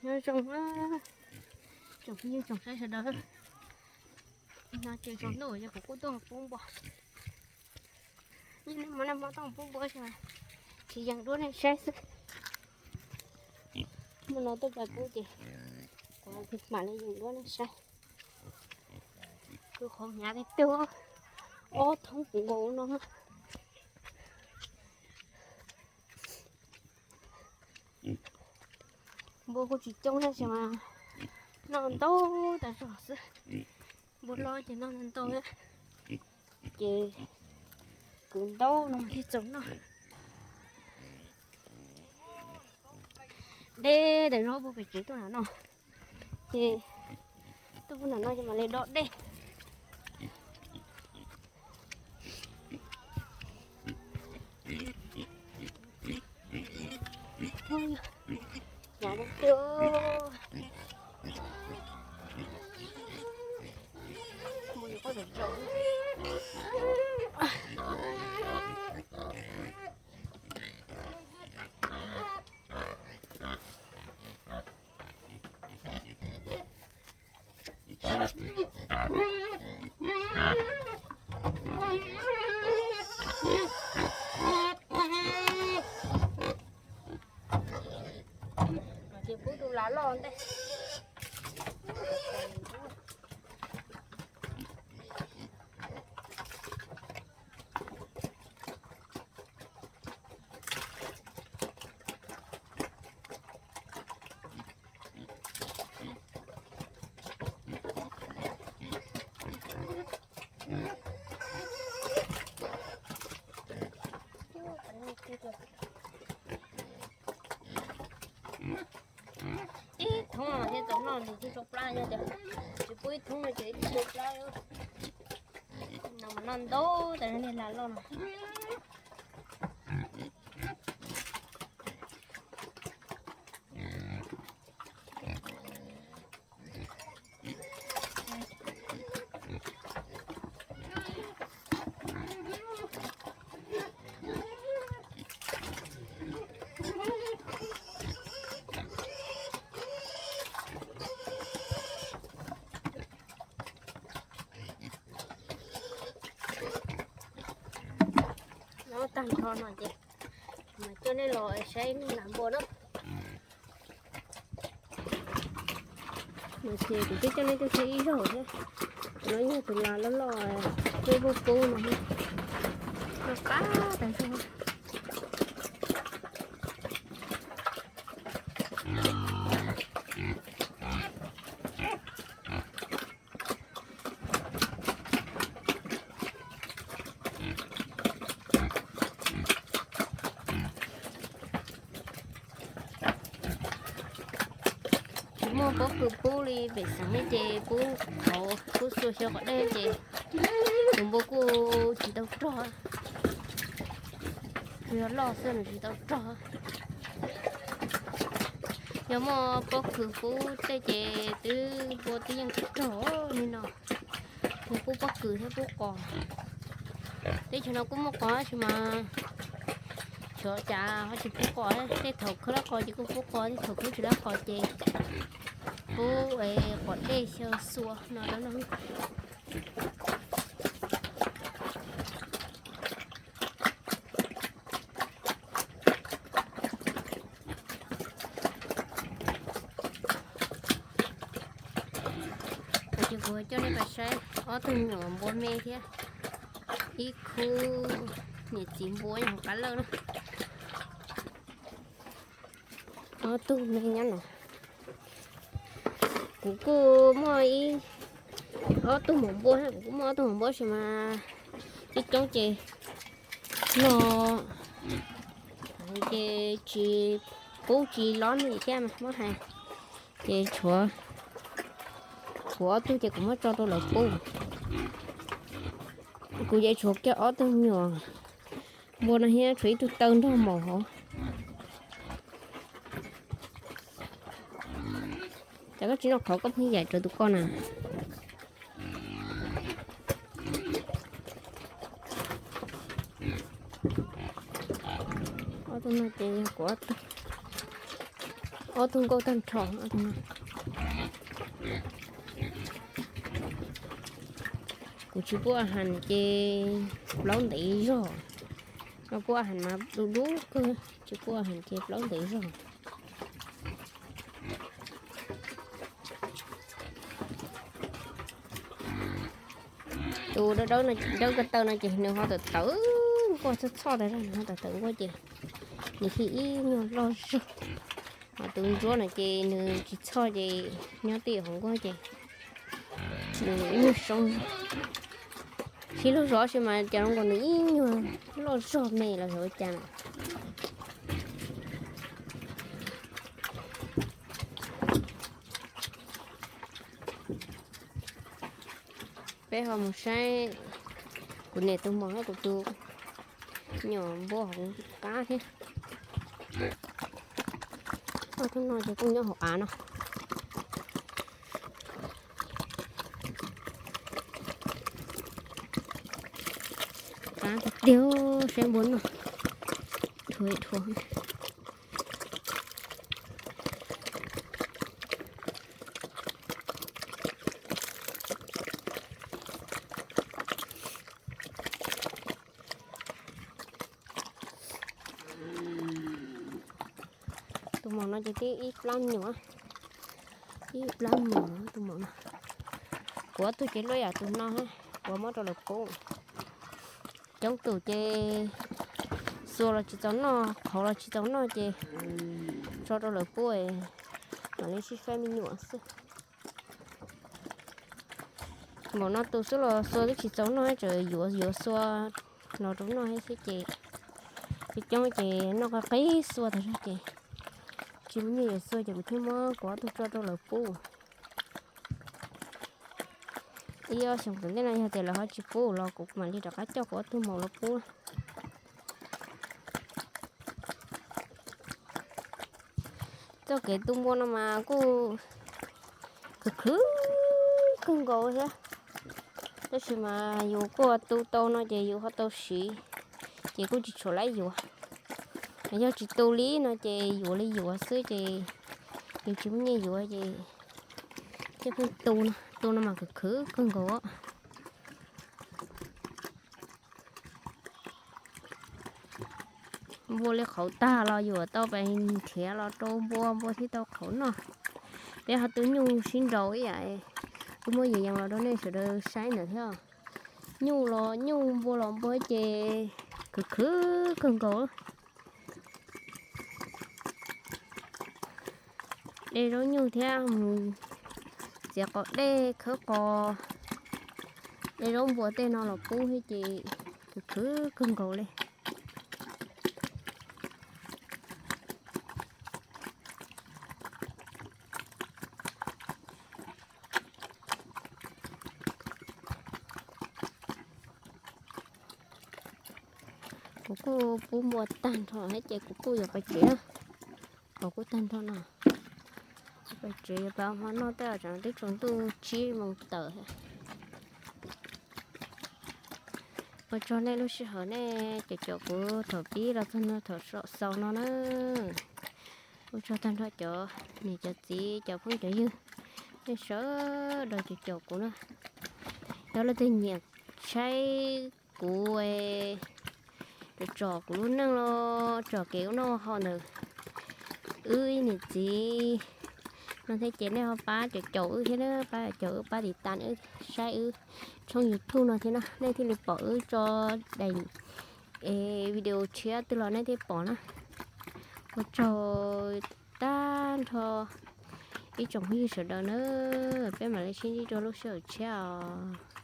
Nyob zoo, tsoom phooj ywg tsoom saib sawv daws, no ces tsaus ntuj ces kuv kuj tuaj pub npua. Yeej nej hmo nag hmo tuaj pub npua xwb, tsis yees duab nej saib xwb. Hmo no tuaj pub ces kuv mam li yees duab nej saib. Tus qhov hnyav tiag tiag, ob thoob puv nkaus no. Npua kuj tsis coob thiab mas noj ntau tas zog xwb. Npua hlob ces noj ntau thiab, ces kwv ntau no thiaj txaus noj. Deb tas zog, puag pem tsev tuaj nram no, ces tuaj pem nram no ces mam li do dej. Ces pub tus lav loj ntej. Ib thoob no thiaj tau noj nws thiaj tsau plab, yog tias tsis pub ib thoob no ces ib thoob tsau plab. No mas noj ntau tas li lav loj no. Noj tag nrho no ces mam coj nej los saib nej lav npua na. Ces kuv twb coj nej tuaj saib ib zaug thiab. No yog tus lav loj loj, peb pub pub no, noj qab tas zog. Tsis muaj pob kws pub li pem xeev ces pub qhov pub xua xyaw qhov dej ces tus npua kuj tsis tau rog. Yog loj xwb nws tsis tau rog. Yog muaj pob kws pub tej ces twb npua twb yeej rog li no. Nws pub pob kws thiab pub qos. Teb chaws no kuj muaj qos tab sis mas xyov cas ho tsis pub qos, tej thaum khawb lab qos ces kuj pub qos, tej thaum khawb tsis lab qos ces pub qos dej xyaw xua no na. Ces kuv coj nej pais saib ob tug me nyuam npua me thiab ib khub niam txiv npua nyob hauv qab lawj na. Ob tug me nyob no. Kuv kuj muaj ib, ob tug maum npua, kuv kuj muaj ob tug maum npua tab sis mas coob coob ces no ces tsis pub tsis lob nws thiab mas muab hais. Ces tshuav, tshuav ob tug ces kuv muab tso rau lawv pub. Kuv ces tshuav kiag ob tug me nyuam npua no thiab tshuav ib tug taw nrog maum hov. Cas koj tsis noj qhauv koj pheej yaim rawv tus koj na? Ob tug no ces yog kuv ob tug. Ob tug nkauj tag nrho. Kuv tsis pub a has ces plaub ntev zog. No pub a has mas du dub kawg, tsis pub a has ces plaub ntev zog. Tus dawb dawb ko taw no ces nws ho tawm tawm nquaj txhoj txhoj tas zog, nws ho tawm tawm nquaj ces nws thiaj ib nyuag loj zog. Ho tus ntsuab no ces nws tsis txhoj ces nyob twj ywm hauv nquaj ces nws ib nyuag soob zog. Sib lug zov sis mas cas zoo nkaus nws ib nyuag loj zog me los yog ua cas na. Peb ho mus saib kuv niam tus maum thiab kuv tus nyuam npua hauv qab thiab. Ob tug no ces kuj nyob hauv av no. Qab tiag tiag, saib npua noj dhuav dhuav. Tus maum no ces twb ib plab nyuam, ib plab nyuam tus maum no. Kuv ob tug ces luaj yam tus no, kuv muab rau lawv pub. Coob tus ces xua los tsis txaus noj, qhauv los tsis txaus noj ces tso rau lawv pub, mam li sib faib me nyuam xwb. Maum no tus xub los xua twb tsis txaus noj, tseem yuav yuav xua los rau noj thiab xwb ces coob coob ces noj qab qib xua tas zog ces tsis muaj nyiaj yuav xua ces kuv thiaj muab kuv ob tug tso rau lawv pub. Ib ob xyoos tom ntej no yog tias lawv ho tsis pub los kuv mam li rov qab coj kuv ob tug maum los pub. Txoj kev tu npua no mas kuj khwv khwv kawg nkaus thiab, tab sis mas yus kuj tu tau no ces yus ho tau siv, ces kuj tsis tshuav lab yuav. Yog tsis tu li no ces yuav li yuav xwb ces yus tsis muaj nyiaj yuav ces thiaj pheej tu no, tu no mas khwv khwv kawg nkaus. Npua li qhauv tag los yuav tau pes nrhiav los rau npua, npua thiaj tau qhauv noj. Peb ho tu nyuj sib nraus ib yam, kuv muab yees yees los rau nej sawv daws saib ntawd thiab. Nyuj los nyuj, npua los npua ces khwv khwv kawg nkaus. De zaub nyuj thiab mus txiav qos dej khawb qos, de zaub npua tej no los pub thiab ces khwv khwv kawg nkaus li. Kuv kuj pub npua tag nrho thiab ces kuv kuj yuav pais tsev. Qos kuj tag nrho no, pais tsev yuav pais ua hmo noj tej, tsam twb tsaus ntuj tsib moos tawm. Ua tsaug nej lub sij hawm nej caum caum kuv thaum pib los txog no thaum xaus no na. Ua tsaug tag nrho cov niam cov txiv cov phooj cov ywg, nej sawv daws caum caum kuv na. Yog leej twg nyiam saib kuv tsom kuv lub neej los tsom kev ua noj ua haus ntawm wb ib niam txiv no thiab ces nej ho pab caum caum wb thiab na, pab caum wb, pab tiv tas wb, saib wb tshooj YouTube no thiab na, nej thiaj li pom wb tso daim video tshiab twg los nej thiaj pom na. Ua tsaug tag nrho ib tsoom phooj ywg sawv daws na, peb mam li sib ntsib rau lub sij hawm tshiab os.